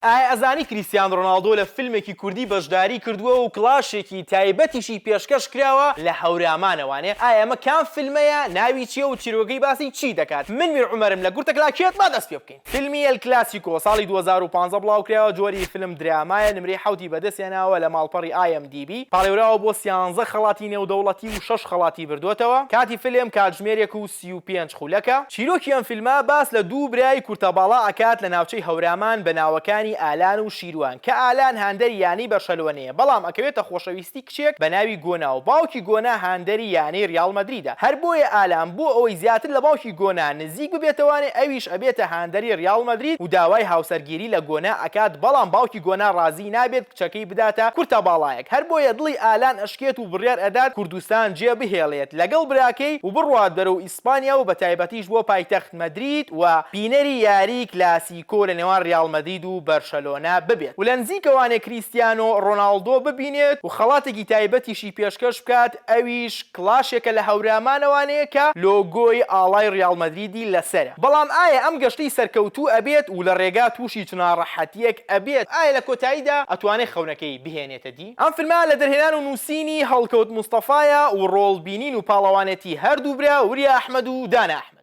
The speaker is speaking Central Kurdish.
ئایا ئەزانی کریستیان ڕۆناڵدۆ لە فیلمێکی کوردی بەشداری کردووە و کڵاشێکی تایبەتیشی پێشکەش کراوە لە هەورامانەوانێ؟ ئایا ئەمە کام فیلمەیە، ناوی چییە و چیرۆکەکەی باسی چی دەکات؟ من میر عومەرم لە گورتە کلاکێت با دەست پێ بکەین. فیلمی ئێل کلاسیکۆ ساڵی 2015 بڵاوکرایەوە، جۆری فیلم درامایە، نمرەی حەوتی بەدەستهێناوە لە ماڵپەڕی IMDb، پاڵێوراوە بۆ سیانزە خەڵاتی نێودەوڵەتی و شەش خەڵاتی بردووەتەوە، کاتی فیلم کاتژمێرێک و 35 خولەکە. چیرۆکی ئەم فیلمە باس لە دوو برای کورتەباڵا ئەکات لە ناوچەی هەورامان بە ناوەکانی ئالان و شیروان کە ئالان هاندەری یانەی بەرشەلۆنەیە بەڵام ئەکەوێتە خۆشەویستی کچێک بە ناوی گۆنا و باوکی گۆنا هاندەری یانەی ریاڵ مەدریدە هەر بۆیە ئالان بۆ ئەوەی زیاتر لە باوکی گۆنا نزیک ببێتەوانێ ئەویش ئەبێتە هاندەری ریاڵ مەدرید و داوای هاوسەرگیری لە گۆنا ئەکات بەڵام باوکی گۆنا رازی نابێت کچەکەی بداتە کورتە باڵایەک هەر بۆیە دڵی ئالان ئەشکێت و بڕیار ئەدات کوردستان جێ بهێڵێت لەگەڵ براکەی و بڕوات بەرەو ئیسپانیا و بەتایبەتیش بۆ پایتەخت مەدرید و بینەری یاریی کلاسیکۆ لە نێوان ریاڵ مەدرید و بەرشەلۆنە ببێت و لە نزیکەوانێ کریستیانۆ رۆناڵدۆ ببینێت و خەڵاتێکی تایبەتیشی پێشکەش بکات ئەویش کڵاشێکە لە هەورامانەوانێ کە لۆگۆی ئاڵای ریاڵ مەدریدی لەسەرە بەڵام ئایا ئەم گەشتەی سەرکەوتوو ئەبێت و لە رێگا تووشی چ ناڕەحەتیەک ئەبێت ئایا لە کۆتاییدا ئەتوانێ خەونەکەی بهێنێتە دی؟ ئەم فیلمە لە دەرهێنان و نووسینی هەڵکەوت مستەفایە و ڕۆڵ بینین و پاڵەوانێتی هەردوو برا وریا ئەحمەد و دانا ئەحمەد.